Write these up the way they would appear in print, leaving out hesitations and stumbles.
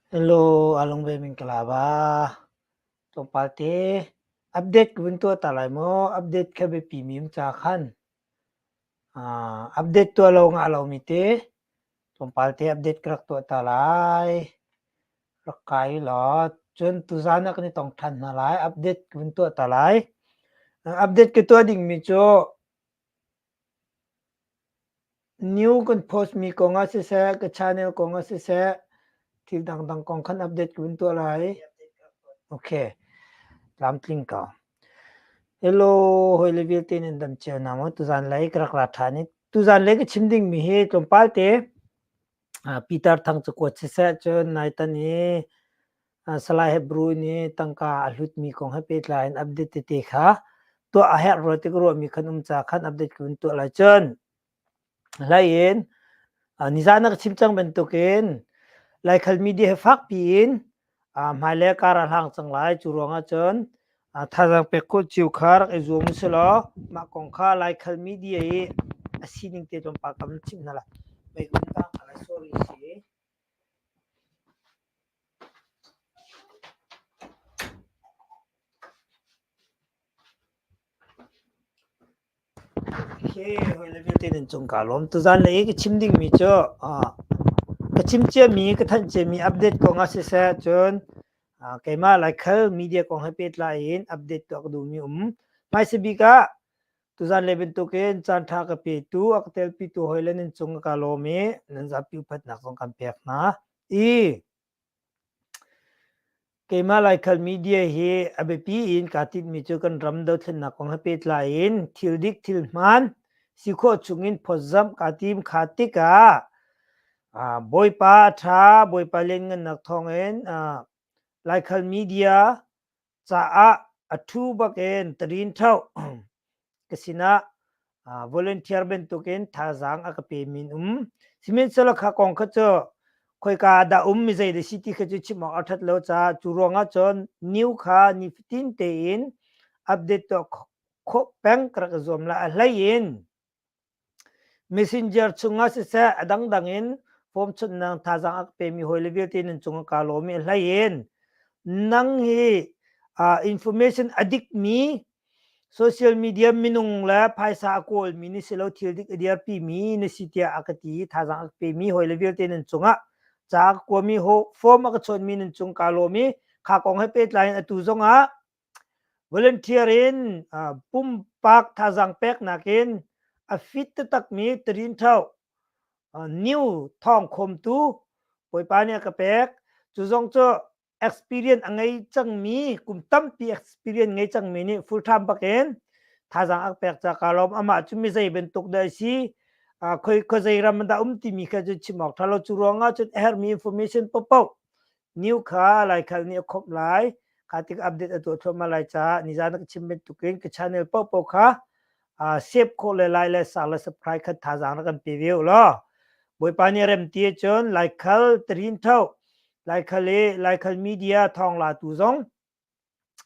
Hello, alung ve min kala ba. Tlawmpal te update ka vun tuah ta lai maw? Update kha biapi mi um ca khan. Update tuah lo ngah lo mi te tlawmpal te update ka rak tuah ta lai. Rak kai law cun tuzaan ah kan i tong ṭhan hna lai. Update ka vun tuah ta lai. Update ka tuah ding mi cu New kan post mi kong ah siseh, ka channel kong ah siseh, thil dangdang kong khan update ka vun tuah lai. Okay. Tlamtling ko. Hello, hawi le vialte nan dam cio na maw? Tuzan lei ka rak ra ṭhan i tuzan lei ka chim ding mi hi tlawmpal te Peter Thang cakuat siseh cun naitan i Salai Hebrew nih tangka a hlutmi kong he pehtlai in update tete kha tuah a herh rua ti ka ruahmi khan um ca khan update ka vun tuah lai. Cun hlei in nizan ah ka chim cang bantukin Laikhal media he fakpi in hmailei kar a hlang cang lai. Cu ruangah cun thazaang pek khawh cio kha rak i zuam usih law mah kong kha Laikhal media i a sining te tlawmpal ka vun chimh hna lai. Meikung tang hna lai sorry si. Hawile vialte nan cung kaa lawm. Tuzaan lei i ka chim dingmi cu ka chim ciami, ka thanh ciami update kong ah siseh cun keimah Laikhal media kong he pehtlai in update tuah ka duhmi um. Hmaisa bik ah tuzaan lei bantukin caanṭha ka petu, a ka telpitu hawile nan cung ah kaa lawm i nan zapi upatnak zong kan pek hna. I Keimah Laikhal media hi a biapi in kaa tinhmi cu kan ram dothlennak kong he pehtlai in thil dik thil hmaan si khawh chungin phawtzamh kaa tim. Kha tikah Bawipa a ṭha, Bawipa lianngannak thawngin Laikhal media caah a ṭhu bakin tarin ṭhoh ka sinah volunteer bantukin thazaang a ka pemi an um. Sihmanhsehlaw kha kong kha cu khoika dah um mi zei dah si ti kha cu chim awk a ṭhat lo caah cu ruangah cun new kha nifatin tein update tuah khawh peng ka rak i zuam lai. A hlei in Messenger chungah siseh a dangdang in form chunhnak thazaang a ka pemi hawile vialte nan cungah kaa lawm i a hlei in nang hi information a dikmi social media minung le phaisa a kawlmi ni si lo thil dik a dirpimi na si tiah a ka ti i thazaang a ka pemi hawile vialte nan cungah ca a ka kuami form a ka chawnmi nan cung kaa lawm i kha kong he pehtlai in atu zongah Volunteer in pumpak thazaang peknak in a fit taktakmi tarin ṭho new thawng khawmtu Bawipa nih a ka pek. Cu zong cu experience a ngei cangmi kum tampi experience ngei cangmi nih full time bakin thazaang a ka pek ca kaa lawm. Amah cu mi zei bantuk dah a si, khoi khuazei ram dah um timi kha cu chim awk ṭha lo. Cu ruangah cun a herhmi information paohpaoh New kha Laikhal nih a khawmh lai. Kha tik update a tuah thluahmah lai caah nizan ka chim bantukin ka channel paohpaoh kha save khawh le lai le sang le subscribe khat thazaang rak kan pe ve u law. Bawipa nih rem ti ahcun Laikhal tarin tho Laikhal i Laikhal media thawng latu zong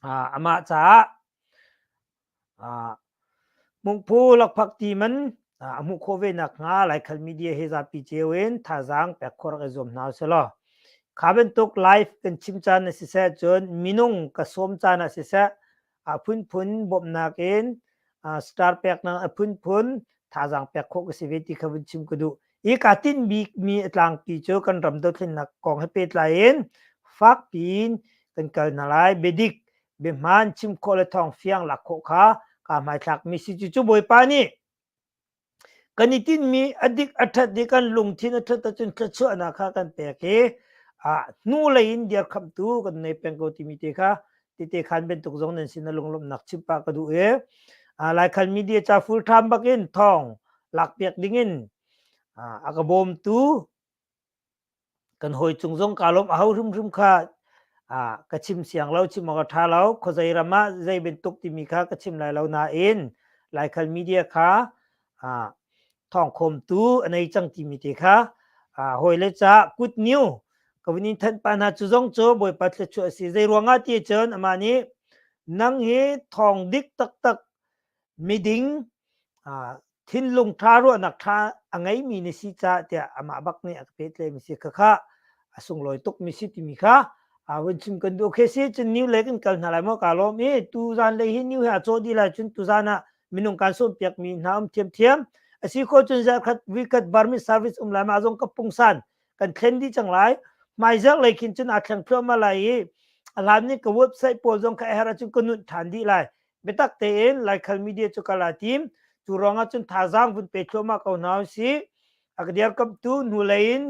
Amah caah hmungphu lakphak ti man a hmuh khawh ve nakhnga Laikhal media he zapi cio in thazaang pek khawh rak i zuam hna usih law kha bantuk live kan chim caan ah siseh cun minung ka sawm caan ah siseh a phunphun bawmhnak in star peknak a phunphun thazaang pek khawh ka si ve ti kha vun chim ka duh. Hi kaa tinh bikmi a tlangpi cu kan ram dothlennak kong he pehtlai in fakpi in kan kal hna lai. Biadik, biahmaan chim khawh le thawng fiang lak khawh kha kaa hmaithlakmi si. Cucu Bawipa nih kan i tinhmi a dik a ṭhat i kan lungthin a ṭhat ahcun thluachuahnak kha kan pek i hnulei in dirkhamhtu kan nei peng ko timi te kha tete khan bantuk zong nan sin a lunglawmhnak chim pah ka duh i Laikhal media ca full time bakin thawng lakpiak dingin a ka bawmtu kan hawi cung zong kaa lawm a ho hrimhrim kha ka chim siang lo chim awk a ṭha lo khuazei ram ah zei bantuk timi kha ka chim lai lo nain Laikhal media kha thawngkhawmtu a nei cang timi te kha hawile ca good new ka vun in thanh pa hna cu zong cu Bawipa thluachuah a si zei ruangah ti cun amah nih nang hi thawng dik taktak miding thinlung ṭha ruahnak ṭha a ngeimi na si caah tiah amah bak nih a ka pehtlaimi si khakha. A sunglawi tukmi si timi kha vun chim kan duh. Okay si cun new lei kan kal hna lai maw ka lawm i tuzan lei hi new he a cawh dih lai cun tuzan ah minung kan sawm piak mi hna um thiamthiam. Asi khawh cun zarkhat weekend Burmese service um lai ma zong ka pungsan kan thlen dih cang lai. Hmaizarh lei khin cun aa thleng thluahmah lai i a hlan ning ka website pawl zong ka herh ahcun ka nunh ṭhan dih lai. Biatak tein Laikhal media cu kal aa tim. Cu ruangah cun thazaang vun pe thluahmah ko hna usih. A ka dirkamhtu hnulei in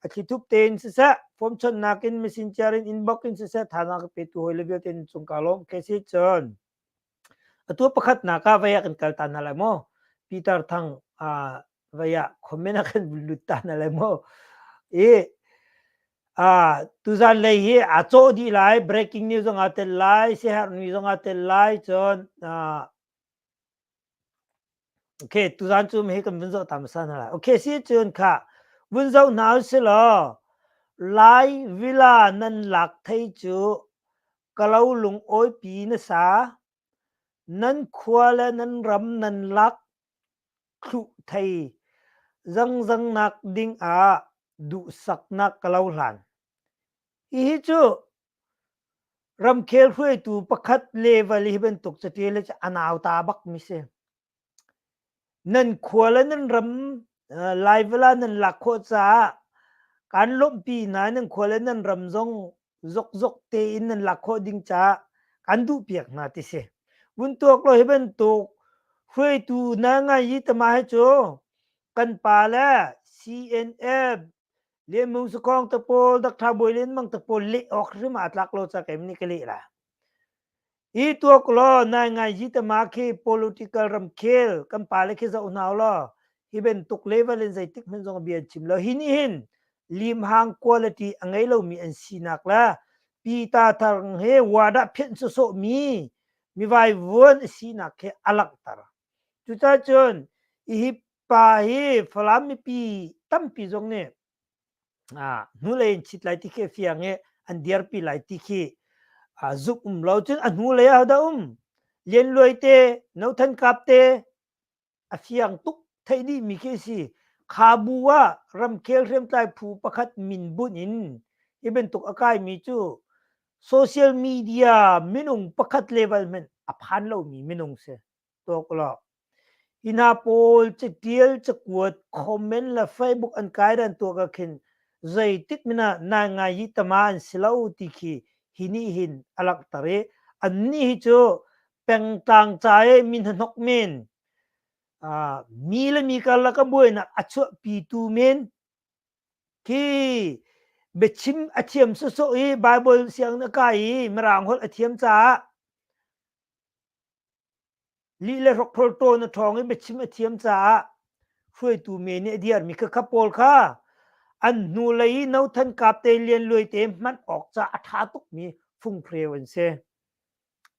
a thlithup tein siseh, form chawnhnak in messenger in inbox in siseh thazaang ka petu hawi le vialte in cung ka lawm. Ke si cun atu pakhatnak ah vei ah kan kal ta hna lai maw? Peter Thang vei ah comment ah kan lut ta hna lai maw? I tuzan lei hi aa cawh dih lai, breaking news zong aa tel lai, siaherh news zong aa tel lai, cun Okay, tuzan cu hi kan vun zoh ta hmasa hna lai. Okay, si cun kha vun zoh hna usih law Lai villa nan lak thei cu ka lo lungawipi na sa. Nan khua le nan ram nan lak thluh thei zangzangnak ding ah duhsaknak ka lo hlan. Hihi cu ramkhel hruaitu pakhat level hi bantuk catial hi cu a nauta bak mi si. Nan khua le nan ram Laivala nan lak khawh caah kaan lawmhpi hna i nan khua le nan ram zong zokzok tein nan lak khawh ding caah kan duhpiak hna ti si. Vun tuak law hi bantuk hruaitu na ngai i tama hi cu kan pa le CNF Lian Mung Sakhong te pawl Dr. Bawi Lian Mang te pawl leh awk hrim aa tlak lo ca keim nih ka leh la. Hi tuak law nai ngai ji tama khi political ramkhel kan pale khi zoh hna law hi bantuk level in zeitik hmanh zong bia an chim lo. Hi nih hin limhang quality a ngei lomi an sinak le Pita Thang he wadah phianh sawsawh mi mivaivuan a sinak khi a langhter. Cucaah cun hi pa hi Falam mipi tampi zong nih hnulei in chit lai ti khi a fiang i an dirpi lai ti khi zumh um lo cun a hnulei ah dah um Lian Luai te No Than Kap te a fiang tuk theih dih mi khi si kha bu ah ramkhel hriamtlai phu pakhat min bunh in hi bantuk a kai mi cu social media minung pakhat level hmanh a phan lomi minung si tuak law Hi hna pawl catial, cakuat, comment le Facebook an kai dan tuak ah khin zeitik hmanh ah naingai hi tama an si lo ti khi hi nih hin a langhter i annih hi cu pengtlang ca i mi hnahnok men, mi le mi karlak a buainak a chuahpitu men khi biachim a thiam sawsawh i Bible sianginn a kai i Mirang holh a thiam caah Lih le hrokhrol ṭawn a ṭhawng i biachim a thiam caah hruaitu men nih a diarmi khakha pawl kha an hnulei i Nothan Kap te Lian Luai te hman awk ca a ṭha tukmi funghreu an si.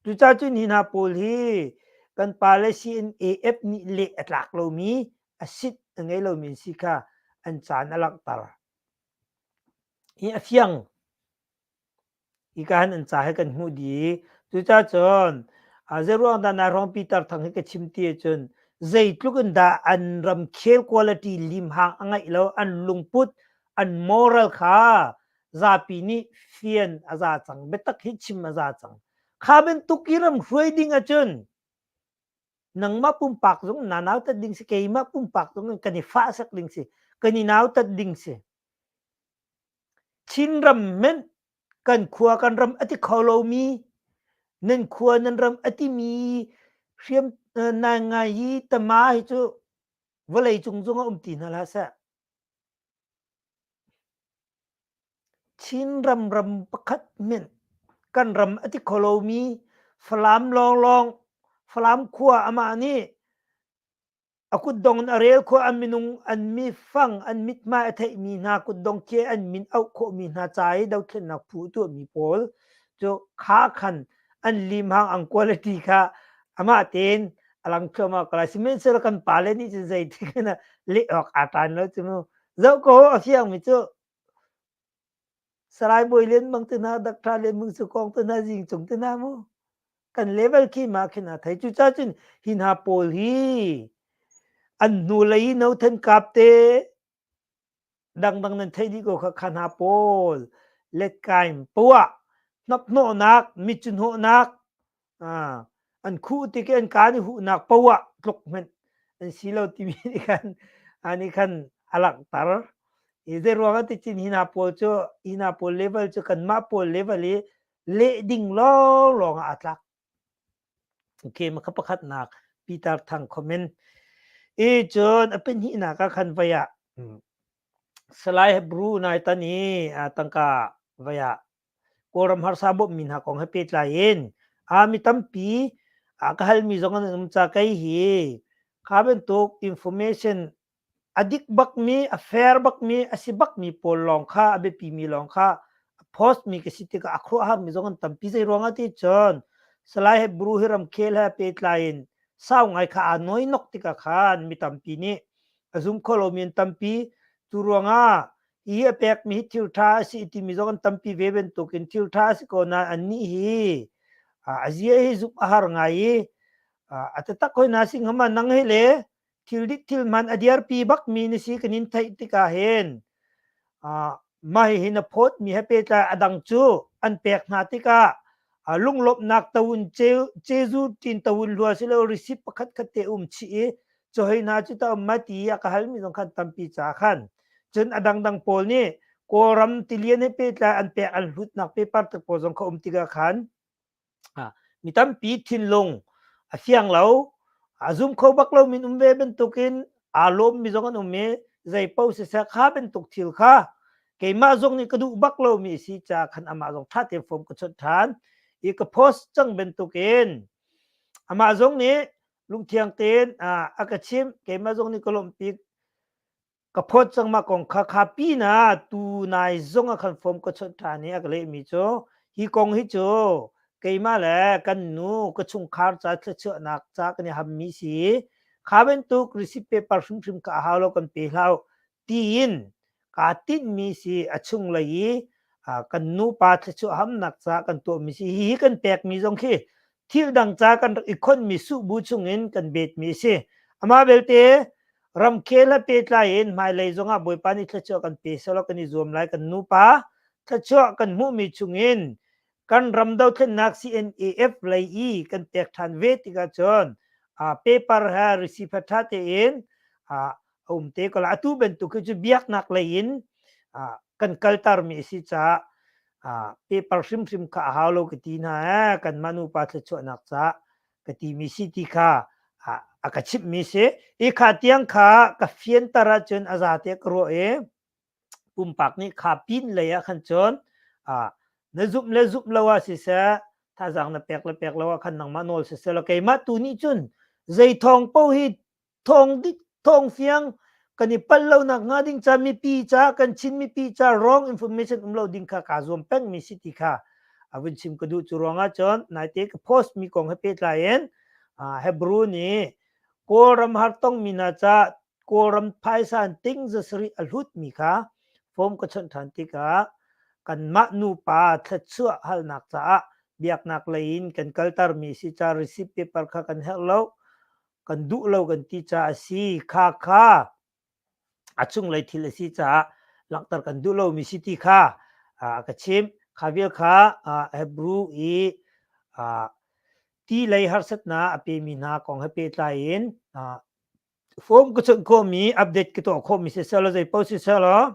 Cucaah cun hi hna pawl hi kan pale CNAF nih leh a tlak lomi, a sit a ngei lomi an si kha an caan a langhter. Hi a fiang. Hika hin an ca hi kan hmuh dih. Cucaah cun zeiruang dah nai hrawng Peter Thang hi ka chim ti ahcun zeitluk in dah an ramkhel quality limhang a ngeih lo, an lungput, an moral kha zapi nih fian a za cang, biatak hi chim a za cang. Kha bantuk i ram hruai ding ahcun nangmah pumpak zong na nautat ding si, keimah pumpak zong kan i fahsak ding si, kan i nautat ding si. Chinram hmanh kan khua kan ram a ti kho lomi nan khua nan ram a timi hriam ngai hi tama hi cu vawlei cung zong ah um ti hna hlah seh. Chinram ram pakhat hmanh kan ram a ti kho lomi Falam lawnglawng Falam khua amah nih A kutdong in a rel khawh, an minung, an mifang, an mithmai a theihmi hna kutdong khi an min auh khawhmi hna ca i dothlennak phu a tuahmi pawl cu kha khan an limhang an quality kha amah tein a lang thluahmah ko lai. Sihmanhsehlaw kan pale nih cun zeitik in leh awk aa ṭan lo cu mu. Zoh ko a fiangmi cu Salai Bawi Lian Mang te hna, Dr. Lian Mang Su Kong te hna, Zing Cung te hna mu. Kan level khi ma khin a thei. Cucaah cun hi hna pawl hi an hnulei i No Than Kap te, Dangdang nan theih dih ko kha kha hna pawl letkaim poah hnaphnawhnak mitcuhnawhnak an khuh tik i an kaan i huhnak poah tluk hmanh an si lo timi nih khan nih khan a langhter. I zei ruang ah ticin hi hna pawl cu hi hna pawl level cu kanmah pawl level i leh ding lawnglawng ah aa tlak. Okay, maka pakhatnak Peter Thang comment. I cun a pahnihnak ah khan vai ah Salai Hebrew nai tan i tangka vai ah Kawlram harsa bawmhmi hna kong he pehtlai in a mi tampi a ka halmi zong an um ca kei hi kha bantuk information a dik bakmi a fair bakmi a si bakmi pawl lawng kha a biapimi lawng kha a post mi ka si tikah a khuaruahharmi zong an tampi. Zei ruangah ti cun Salai Hebrew hi ramkhel he pehtlai in sau ngai kha aa nawinok tikah khan mi tampi nih a zum kho lomi an tampi. Cu ruangah hi a pekmi hi thil ṭha a si timi zong an tampi ve bantukin thil ṭha a si ko nain annih hi a zia hi zumh a har ngai i a taktak hoi na si hnga ma nang hi le thil dik thil hman a diarpi bakmi na si kan in theih tikah hin mah hihi na phawtmi he pehtlai a dang cu an pek hna tikah lunglawmhnak tawun cezu tin tawun hlua silo receipt pakhat khat te um chih i chawhei hna cu ta um ma ti a ka halmi zong khan tampi ca khan cun a dangdang pawl nih Kawlram tilian he pehtlai an pek an hlutnak paper te pawl zong kha um tikah khan Mi tampi thinlung a fiang lo, a zum kho bak lomi an um ve bantukin aa lawmmi zong an um i zei paoh siseh kha bantuk thil kha keimah zong nih ka duh bak lomi a si caah khan amah zong ṭha tein form ka chawnh ṭhan i ka post cang bantukin amah zong nih lungthiang tein a ka chimh keimah zong nih ka lawmhpi. Ka phawt cang mah kong kha kha pinah tu nai zong ah khan form ka chawnh ṭhan i a ka lehmi cu hi kong hi cu keimah le kan nu ka chungkhar ca thluachuahnak ca kan i hammi si kha bantuk receipt paper hrimhrim kha a hau lo kan pe hlah u tiin kaa tinhmi si a chunglei i kan nupa thluachuah hamnak ca kan tuahmi si hihi kan pekmi zong khi thil dang ca kan rak i khonmi suhbu chungin kan betmi a si. Amah belte ramkhel he pehtlai in hmailei zongah Bawipa nih thluachuah kan pe selaw kan i zuam lai. Kan nupa thluachuah kan hmuhmi chungin kan ram dothlennak CNAF lei i kan pek ṭhan ve tikah cun paper he receipt he ṭha tein a um te ko lai. Atu bantuk hi cu biaknak lei in kan kaltermi a si caah paper hrimhrim kha a hau lo ka ti hna ee kanmah nupa thluachuahnak caah ka timi si ti kha a ka chimhmi si. I kha tiang kha ka fianter ahcun a zate ka ruah i pumpak nih kha pin lei ah khan cun na zumh le zumh lo ah siseh thazaang na pek le pek lo ah khan nangmah nawl siseh law keimah tu nih cun zei thawng paoh hi thawng dik thawng fiang kan i palh lo nak hnga ding ca mipi ca kan Chin mipi ca wrong information um lo ding kha kaa zuam peng mi si ti kha a vun chim ka duh. Cu ruangah cun naite ka post mi kong he pehtlai in Hebrew nih Kawlram hartong mi hna ca Kawlram phaisa in ting za sarih a hlut mi kha form ka chawnh ṭhan tikah kanmah nupa thluachuah halnak caah biaknak lei in kan kalter mi si ca receipt paper kha kan herh lo kan duh lo kan ti caah a si. Kha kha a chunglei thil a si caah langhter kan duh lomi si ti kha a ka chimh. Kha vial kha Hebrew i ti lei harsatnak a pemi hna kong he pehtlai in form ka chawnh khawhmi, update ka tuah khawhmi siseh law zei paoh siseh law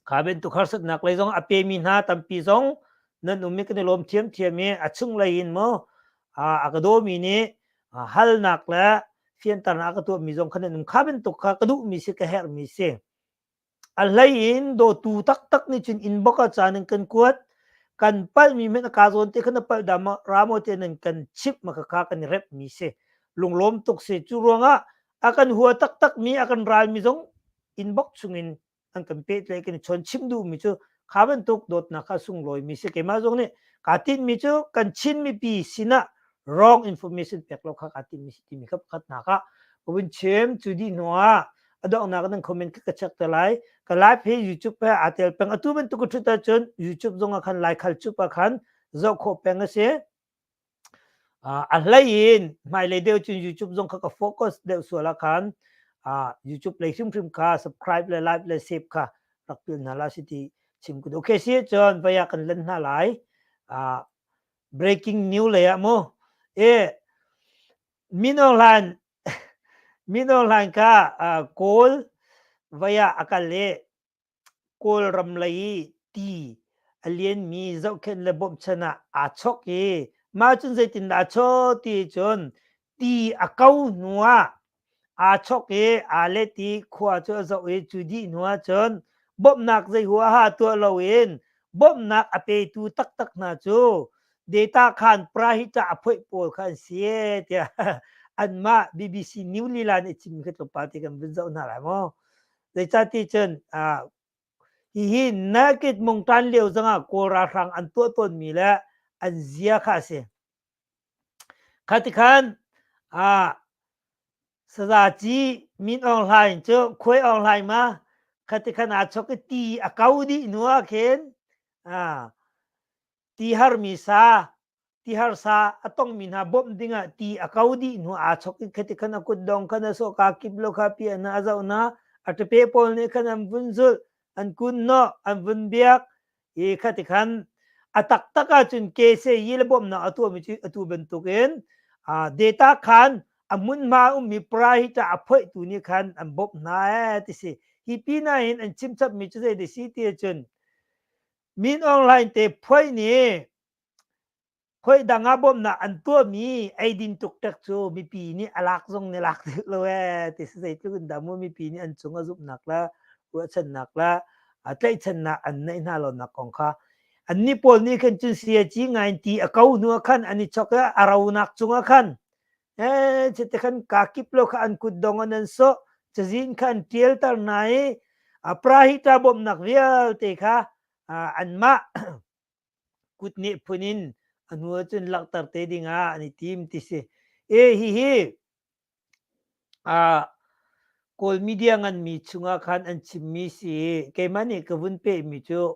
Kha bantuk harsatnak lei zong a pemi hna tampi zong nan um i kan i lawm thiamthiam i a chunglei in maw a ka dawmi nih halnak le fianternak a ka tuahmi zong kha nan um. Kha bantuk kha ka duhmi si, ka herhmi si. A hlei in dawtu taktak nih cun inbox ah ca nan kan kuat, kan palhmi hmanh a ka zawn te kha na palh dah maw ra maw tiah nan kan chimh ma khakha kan i remhmi si. Lunglawm tuk si. Cu ruangah a kan hua taktakmi, a kan ralmi zong inbox chungin an kan pehtlaih kan i chawn chim duhmi cu kha bantuk dawtnak kha sunglawimi si. Keimah zong nih kaa tinhmi cu kan Chin mipi sinah wrong information pek lo kha kaa tinhmi si timi kha pakhatnak ah ka vun chim. Cu dih hnu ah a donghnak nan comment ka check te lai. Ka live hi YouTube he aa tel peng. Atu bantuk ka ṭhut ahcun YouTube zong ah khan Laikhal cup ah khan zoh khawh peng a si. A hlei in hmailei deuh cun YouTube zong kha ka focus deuh sual ah khan. YouTube lei hrimhrim kha subscribe le like le save kha rak pil hna la si ti chim ku okay si cun vaya kan len hna lai. Breaking news lei ah mu e Min Aung Hlaing Min Aung Hlaing kha Kawl vaya akal i Kawlram lei i ti a lianmi zohkhenh le bawmhchanh ah aa chawk i mah cun zeitindah a chawh ti cun ti a ko hnu ah aa chawk i aa let i khua cu a zoh i cu dih hnu ah cun bawmhnak zei huaha tuah loin bawmhnak a petu taktak hna cu data khan prahita a phoih pawl kha an si ee tiah anmah BBC New lila nih a chimmi kha tlawmpal te kan vun zoh hna lai maw. Zeicahti cun hihi naked mungtan lio zongah Kawl ralhrang an tuah tawnmi le an zia kha a si. Kha ti khan sazaci Min Aung Hlaing cu Khuai Aung Hlaing ma kha ti khan aa chok i ti a ko dih hnu ah khin ti harmi sa ti harsa a tongmi hna bawmh dingah ti a ko dih hnu aa chok i khati khan a kutdong khan a sawh ka kip lo kha pi na a zoh na a ṭape pawl nih khan an vun zulh an kun nawh an vun biak i khati khan a taktak ahcun kese yi le bawmhnak a tuahmi cu atu bantukin data khan a hmunhma ummi prahita a phoihtu nih khan an bawmh hna ee ti si hi pin ah hin an chim chapmi cu zei ti si ti ahcun Min Aung Hlaing te phuai nih khoi dang ah bawmhnak an tuahmi eidin tuktek cu mipi nih a lak zong nih lak dih lo ee ti si zeitluk in dah mu mipi nih an cung a zumhnak le ruahchannak le tlaihchannak an neih hna lonak kong kha annih pawl nih khan cun siaci ngai in ti a ko hnu ah khan an i chok i a ronak cungah khan ee chite khan ka kip lo kha an kutdong an an sawh cazin kha an ṭialter hna i a prahita bawmhnak vialte kha anmah kutneh phun in a hnu ahcun langhter te dingah an i tim ti si. E hihi Kawl media nganmi chungah khan an chimmi si i keimah nih ka vun pehmi cu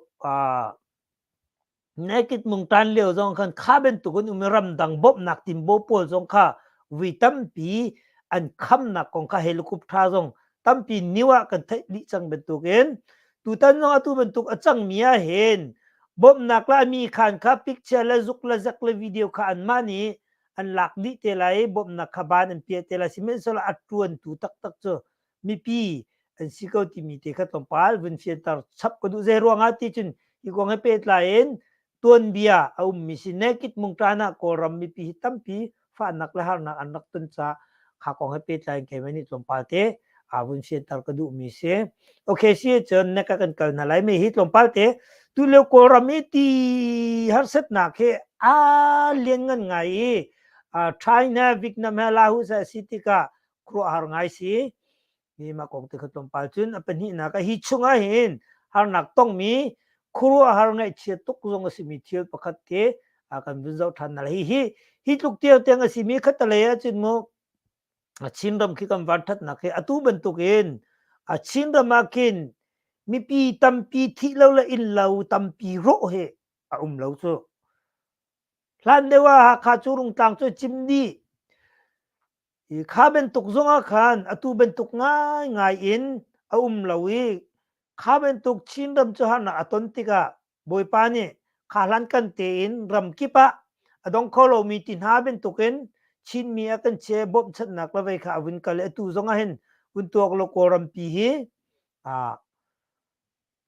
Naked mungtan lio zong khan kha bantuk in um i ramdang bawmhnak tinbaw pawl zong kha vui tampi an khamnak kong kha helicopter zong tampi new ah kan theih dih cang bantukin tutan zong atu bantuk a cangmi ah hin bawmhnak le a mi khan kha picture le zuk le zek le video kha anmah nih an lak dih te lai i bawmhnak kha ban an piah te lai sihmanhsehlaw a ṭuantu taktak cu mipi an si ko timi te kha tlawmpal vun fianter chap ka duh. Zei ruangah ti cun hi kong he pehtlai in tuanbia a ummi si Naked Mungṭan ah Kawlram mipi hi tampi fahnak le harnak an rak ton caah kha kong he pehtlai in keimah nih tlawmpal te aa vun fianter ka duhmi si. Okay si cun neka kan kal hna lai mi hi tlawmpal te tu lio Kawlram i ti harsatnak hi aa lianngan ngai i China, Vietnam he Laos he si tikah khuaruahhar ngai si. Hi mah kong te kha tlawmpal cun a pahnihnak ah hi chungah hin harnak tongmi khuaruahhar ngaihchia tuk zong a simi thil pakhat te kan vun zoh ṭhan hna. Hi hi hi tluk tiang tiang a simi khattalei ahcun mu Chinram khi kan van ṭhatnak hi atu bantukin Chinram ah khin mipi tampi thih lo le inn lo tampi rawh hi a um lo cu. Hlan deuh ah Hakha cu Rungtlang cu cim dih. Hi kha bantuk zongah khan atu bantuk ngaingai in a um lo i kha bantuk Chinram cu harnak a ton tikah Bawipa nih kha hlankan tein ram kip ah a dong kho lomi ti hna bantukin Chinmi a kan chia bawmhchanhnak le vei kha a vun kal i atu zongah hin vun tuak law Kawlrampi hi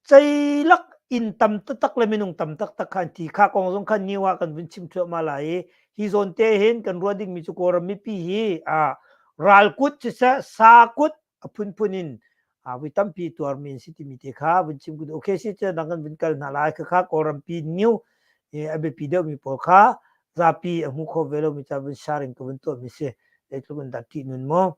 Ceilak inn tam taktak le minung tam taktak kha an thi. Kha kong zong khan new ah kan vun chim thluahmah lai i hi zawn te hin kan ruah dingmi cu Kawlram mipi hi ralkut siseh sa kut a phunphun in vui tampi tuarmi an si timi te kha vun chim kun okay si cu dang kan vun kal hna lai khakha Kawlrampi new a biapi deuhmi pawl kha zapi a hmu kho ve lomi ca vun sharing ka vun tuahmi si zeitluk in dah ṭihnun maw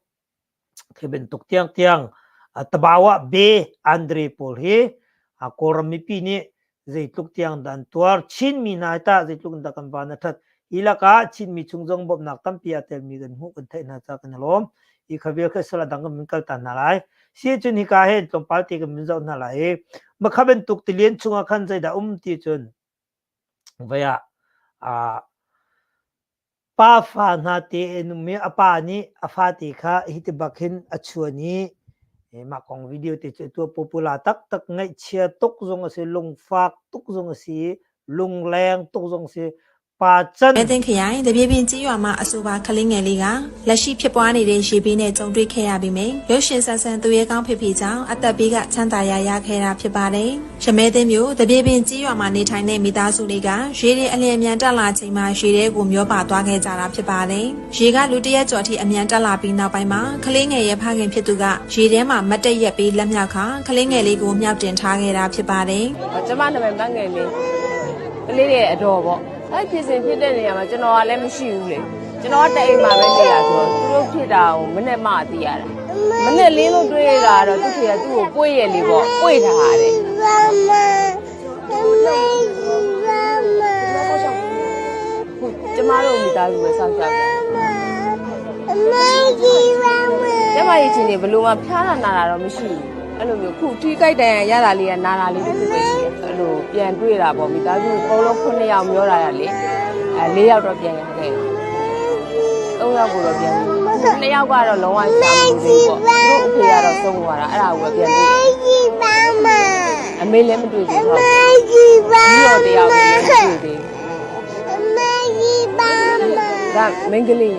Khi bantuk tiangtiang Tabawa Be Andre pawl hi Kawlram mipi nih zeitluk tiang dah an tuar. Chinmi hna hi tah zeitluk in dah kan van a ṭhat. Hi lakah Chinmi chung zong bawmhnak tampi aa telmi kan hmuh kan theih hna caah kan i lawm. Hi kha vial kha sal a dang kan vun kalta hna lai. Si cun hika hin tlawmpal te kan vun zoh hna lai i makha bantuk tilian chungah khan zeidah um ti cun vei ah. Pa fa hna te an um i a pa nih a fate kha hiti bak hin a chuan i mah kong video te cu atu popular taktak ngaihchia tuk zong a si, lungfak tuk zong a si i lungleng tuk zong a si. Pa can မဲသင်းခရိုင်တပြေပင်ကြီးရွာမှာအဆိုပါကလေးငယ်လေးကလက်ရှိဖြစ်ပွားနေတဲ့ရေဘေးနဲ့ကြုံတွေ့ခဲ့ရပြီးမြရုပ်ရှင်ဆန်ဆန်သူရဲကောင်းဖေဖေကြောင့်အသက်ဘေးကချမ်းသာရရခဲ့တာဖြစ်ပါတယ်။ရမဲသင်းမျိုးတပြေပင်ကြီးရွာမှာနေထိုင်တဲ့မိသားစုလေးကရေတွေအလျင်အမြန်တက်လာချိန်မှာရေထဲကိုမျောပါသွားခဲ့ကြတာဖြစ်ပါတယ်။ရေကလူတရက်ကျော်ထိအမြန်တက်လာပြီးနောက်ပိုင်းမှာကလေးငယ်ရဲ့ဖခင်ဖြစ်သူကရေထဲမှာမတ်တက်ရက်ပြီးလက်မြောက်ခါကလေးငယ်လေးကိုမြောက်တင်ထားခဲ့တာဖြစ်ပါတယ်။ကျမနာမည်မငယ်လေးကလေးရဲ့အတော်ပေါ့အဲ့ဖြစ်စဉ်ဖြစ်တဲ့နေရာမှာကျွန်တော်ကလည်းမရှိဘူးလေကျွန်တော်ကတအိမ်မှာပဲနေတာဆိုတော့သူတို့ဖြစ်တာကိုမနဲ့မှသိရတာမနဲ့လင်းလို့တွေးတာတော့သူဖေကသူ့ကိုပွေ့ရလေပေါ့ပွေ့ထားတယ်ခုကျမတို့မိသားစုပဲစောင့်ရှောက်တယ်ကျမရဲ့ချင်းနေဘလို့မှဖျားတာနာတာတော့မရှိဘူးအဲ့လိုမျိုးခုထိကြိုက်တန်ရတာလေးကနာတာလေးတခုပဲရှိတယ်အဲ့လိုပြန်တွေ့တာပေါ့မိသားစုအကုန်လုံး9ယောက်မျောတာရလေအဲ4ယောက်တော့ပြန်ရခဲ့3ယောက်ကိုတော့ပြန်2ယောက်ကတော့လုံးဝရှာမလို့သေးပေါ့သူတို့အဖေကတော့ဆုံးသွားတာအဲ့ဒါကိုပဲပြန်တွေ့အမေလည်းမတွေ့သေးဘူးဟုတ်ပြီးတော့တယောက်လည်းမတွေ့သေးဘူးဒါမိန်းကလေး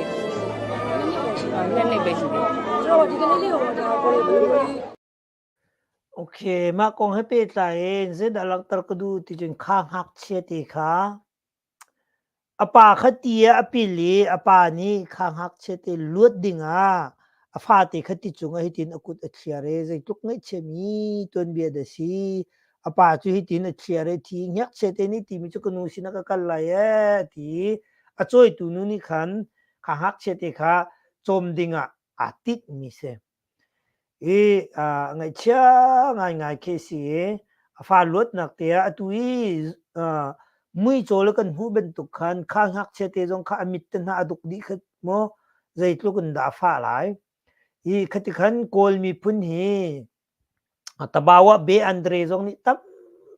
နှစ်နှစ်ပဲရှိသေး Okay, mah kong he pehtlai in zeidah langhter ka duh ti cun kha ngakchia te kha a pa kha ti ah a pil i a pa nih kha ngakchia te luat ding ah a fate kha ti cungah hitin a kut a thliar i zeitluk ngaihchiami tuanbia dah si. A pa cu hitin a thliar i thi ngakchia te nih timi cu ka nu sinah ka kal lai ee ti i a cawitu nu nih khan kha ngakchia te kha cawm ding ah aa tinhmi si. I ngaihchia ngaingai khi a si i a fa luatnak te ah atu i muicawl a kan hmuh bantuk khan kha ngakchia te zong kha a mit te hna a duk dih kha maw zeitluk in dah a fah lai. Hi khati khan Kawl miphun hi Tabawa Be Andre zong nih tam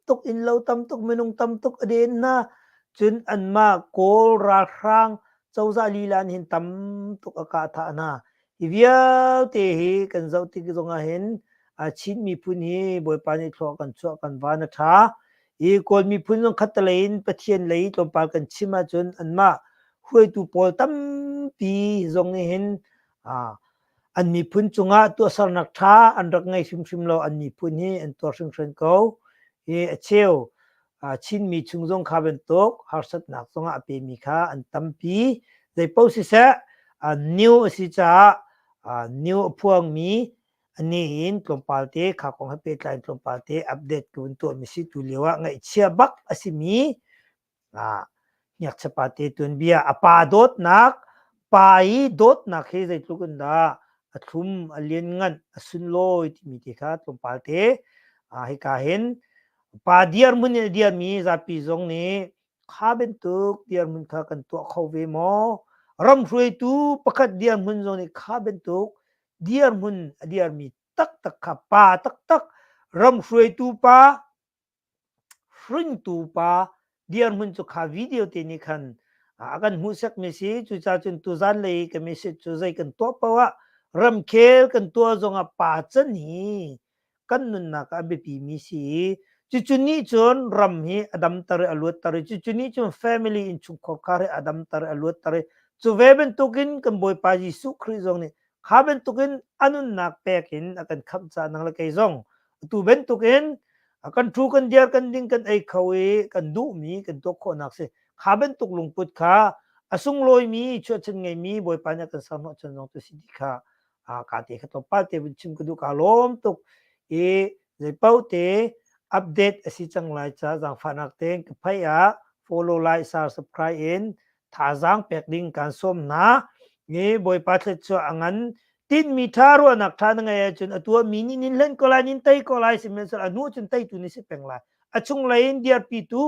tuk innlo tam tuk minung tam tuk a den hna. Cun anmah Kawl ralhrang cozah lila nih hin tam tuk a kah thah hna. Hi vialte hi kan zoh tik zongah hin Chin miphun hi Bawipa nih thlua kan chuah kan van a ṭha. Hi Kawl miphun zong khattelei in Pathian lei tlawmpal kan chim ahcun anmah hruaitu pawl tampi zong nih hin an miphun cungah tuahsernak ṭha an rak ngei hrimhrim lo. An miphun hi an tuar hringhran ko. Hi a cheu Chinmi chung zong kha bantuk harsatnak zongah a pemi kha an tampi. Zeipaoh siseh, new a si caah new a phuangmi ani in tlawmpal te kha kong he pehtlai in tlawmpal te update ka vun tuahmi si tu lio ah ngaihchia bak a simi ngakchiapa te tuanbia a pa dawtnak pa i dawtnak hi zeitluk in dah a thlum a lianngan a sunlawi timi te kha tlawmpal te hika hin pa dirhmun in a dirmi zapi zong nih kha bantuk dirhmun kha kan tuah kho ve maw ram hruaitu pakhat dirhmun zong nih kha bantuk dirhmun a dirmi taktak kha pa taktak ram hruaitu pa Hringtu pa dirhmun cu kha video te nih khan a kan hmuhsakmi si. Cucaah cun tuzan lei ka message cu zei kan tuah paoh ah ramkhel kan tuah zongah pa can hi kan nunnak ah a biapimi si i cucu nih cun ram hi a damter i a luatter i cucu nih cun family innchungkhar kha hi a damter i a luatter i cu ve bantukin kan Bawipa Jesuh Khrih zong nih kha bantukin a nunnak pek in a kan khamh caah nang le kei zong atu bantukin kan thu kan diar kan ding kan ei kho i kan duhmi kan tuah khawhnak si kha bantuk lungput kha a sunglawimi chuahchan ngeimi Bawipa nih a kan serhnawh chan zong tu si ti kha ka te kha tlawmpal te vun chim ka duh ka lawm tuk i zeipaoh te update a si cang lai ca zaangfahnak tein ka phei ah follow like share subscribe in thazaang pek ding kan sawm hna. Ni Bawipa thluachuah a ngan tinhmi ṭha ruahnak ṭha na ngeih ahcun a tuahmi nih nin hlen ko lai nin tei ko lai sihmanhsehlaw a hnu cun teitu ni si peng lai. A chunglei in dirpitu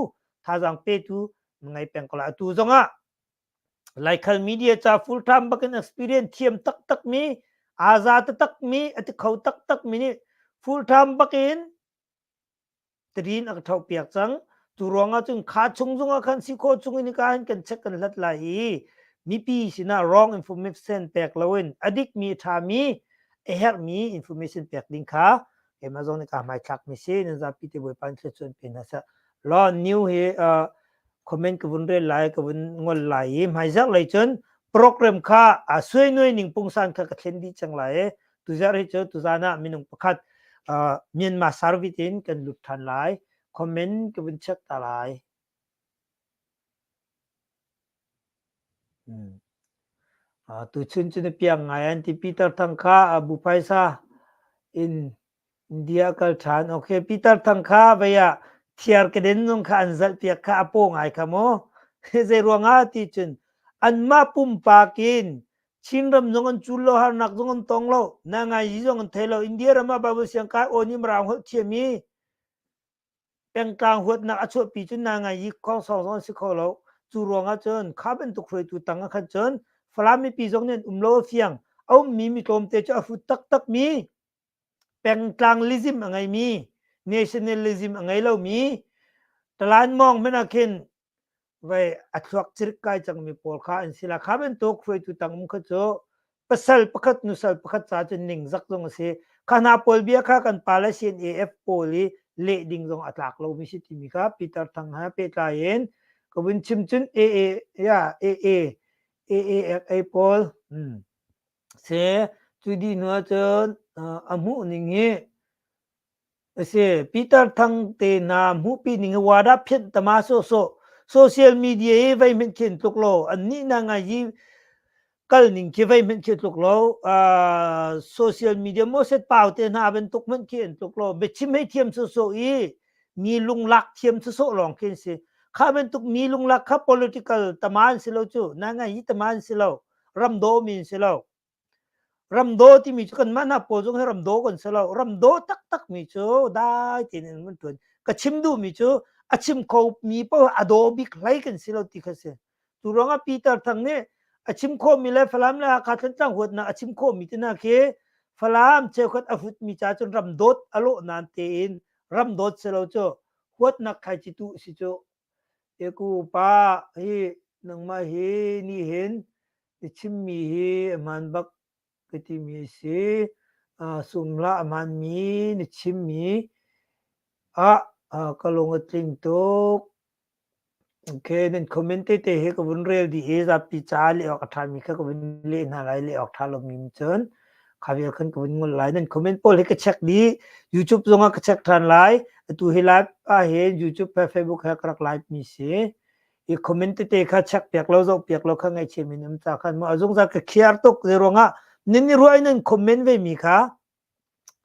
thazaang petu na ngei peng ko lai. Atu zongah Laikhal media ca full time bakin experience thiam taktak mi aa za taktak mi a ti kho taktak mi nih full time bakin Tadin a ka ṭhohpiak cang. Cu ruangah cun kha chung zongah khan si khawh chung in hika hin kan check kan hlat lai i Mipi sinah wrong information pek loin a dikmi, a ṭhami, a herhmi information pek ding kha keimah zong nih kaa hmaithlakmi si. Nan zapi te Bawipa in thluachuah pe hna seh. Law new hi comment ka vun rel lai, ka vun ngol lai i hmaizarh lei cun program kha a suainuai ning pungsan kha ka thlen dih cang lai i tuzarh hi cu tuzan ah minung pakhat Myanmar service in kan lut ṭhan lai. Comment ka vun check ta lai. Tuchun cu na piang ngai an ti. Peter Thang kha a bu phaisa in India a kal ṭhan. Okay, Peter Thang kha vei ah thiar keden zong kha an zalh piak kha a paw ngai kha mu. Zei ruangah ti cun anmah pumpak in Chinram zong an cul lo, harnak zong an tong lo, na ngai yi zong an thei lo. India ram ah Bible siang kai aw nih Mirang holh thiam i Pengtlang huatnak a chuahpi cu na ngai i khongsawng zong an si kho lo. Cu ruangah cun kha bantuk hruaitu tang ah khan cun Falam mipi zong nih an um lo a fiang. A ummi mi tlawmte cu a hrut taktakmi pengtlanglism a ngeimi nationalism a ngei lomi Talan mawng hmanh ah khin vei a thluak cirik kai cangmi pawl kha an si la. Kha bantuk hruaitu tang um kha cu pasal pakhat nusal pakhat ca cun ningzak zong a si. Kha hna pawl bia kha kan pa le CNAF pawl i leh ding zong a tlak lomi si timi kha Peter Thang he pehtlai in ka vun chim cun AA ya AA AAFA pawl se cu dih hnu ahcun a hmuh ning hi A si. Peter Thang te hna hmuhpi ning hi wada phianh tama sawhsawh social media i vei hmenh khi an tluk lo. Annih na ngai i kal ning khi vei hmenh khi tluk lo. Social media maw set pau te hna bantuk hmanh khi an tluk lo. Biachim hei thiam sawhsawh i mi lunglak thiam sawhsawh lawng khi an si. Kha bantuk mi lunglak kha political tama an si lo cu. Na ngai i tama an si lo. Ramdaw mi an si lo. Ramdaw timi cu kanmah hna pawl zong hi ramdaw kan si lo. Ramdaw taktakmi cu dai tein an kan ṭuan. Ka chim duhmi cu a chim khomi paoh a daw bik hlei kan si lo ti kha si. Tu ruangah Peter Thang nih a chim khawhmi le Falam le Hakha Thantlang huatnak a chim khawhmi te hna khi Falam cheukhat a hutmi ca cun ramdawt a lawh nain tein ramdawt si lo cu huatnak thlaici tu si cu Eku pa hi nangmah hi nih hin na chimmi hi a hmaan bak ka timi a si. Sum hlah a hmaanmi na chimmi ah ka lung a tling tuk. Okay, nan comment tete hi ka vun rel dih i zapi ca leh awk a ṭhami kha ka vun leh hna lai, leh awk ṭha lomi cun kha vial khan ka vun ngol lai. Nan comment pawl hi ka check dih. YouTube zongah ka check ṭhan lai. Atu hi live ah hin YouTube he Facebook he ka rak live mi si. I comment tete kha check piak lo, zoh piak lo kha ngaihchia mi um ca khan mu a zungzal ka khiar tuk. Zei ruangah nan i ruah i nan comment ve mi kha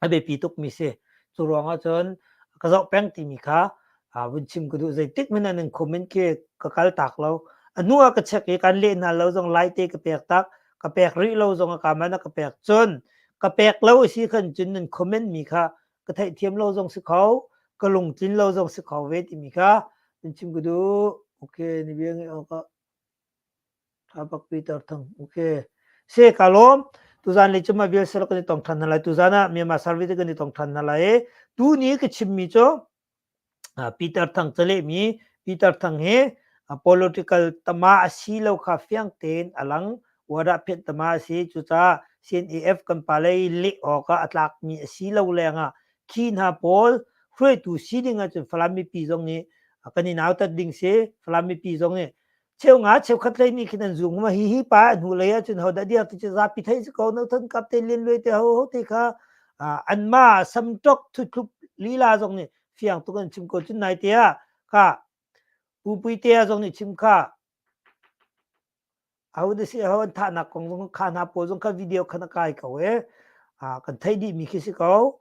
a biapi tukmi si. Cu ruangah cun ka zoh peng timi kha vun chim ka duh. Zeitik hmanh ah nan comment khi ka kal tak lo. A hnu ah ka check i kan leh hna lo zong lai te ka pek tak. Ka pek rih lo zong a ka man a ka pek. Cun ka pek lo a si khan cun nan comment mi kha ka theihthiam lo zong si kho, ka lungtlin lo zong si kho ve timi kha vun chim ka duh. Okay, ni bia ngeih awkah Tha Peter Thang. Okay. Se ka lawm. Tuzan le cuma vial sel kan i tong than hna lai. Tuzan ah Myanmar Service kan i tong than hna lai. Tu ni ka chimmi cu Peter Thang calehmi Peter Thang hi political tama a si lo kha fiang tein a lang. Wada phet tama a si. Cucaah CNAF kan pa lei leh awk ah a tlakmi a si lo lengah khi hna pawl hruaitu si ding ahcun Falam mipi zong nih kan i nautat ding si. Falam mipi zong nih Cheunga cheukhat lei nih khin an zum ma hi hi pa a hnu lei ahcun hodah diar ti cu zapi theih si ko no than kap te lian luai te ho ho te kha anmah samtok thuthlup lila zong nih fiang tuk an chim ko cun nai te ah kha Pu Puitea zong nih chim kha aho da si aho an thahnak kong zong kha hna pawl zong kha video khan a kai ko e kan theih dih mi khi si ko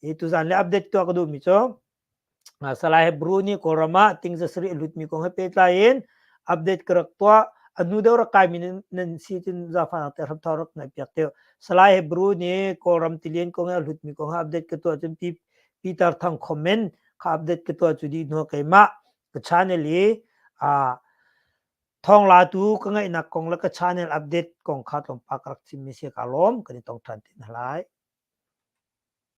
i tuzan le update tuah ka duh mi cu Salai Hebrew nih Kawlram ah tingza sarih a lutmi kong he pehtlai in update ka rak tuah. A hnu deuh rak kaimi nan si cun zaangfahnak te hramthar rak ngaihpiak te. Salai Hebrew nih Kawlram tilian kong he a hlutmi kong he update ka tuah cun Peter Thang comment kha update ka tuah cu dih hnu keimah ka channel i thawnglatu ka ngaihnak kong le ka channel update kong kha tlawmpal ka rak chimmi si ka lawm kan i tong ṭhan te hna lai.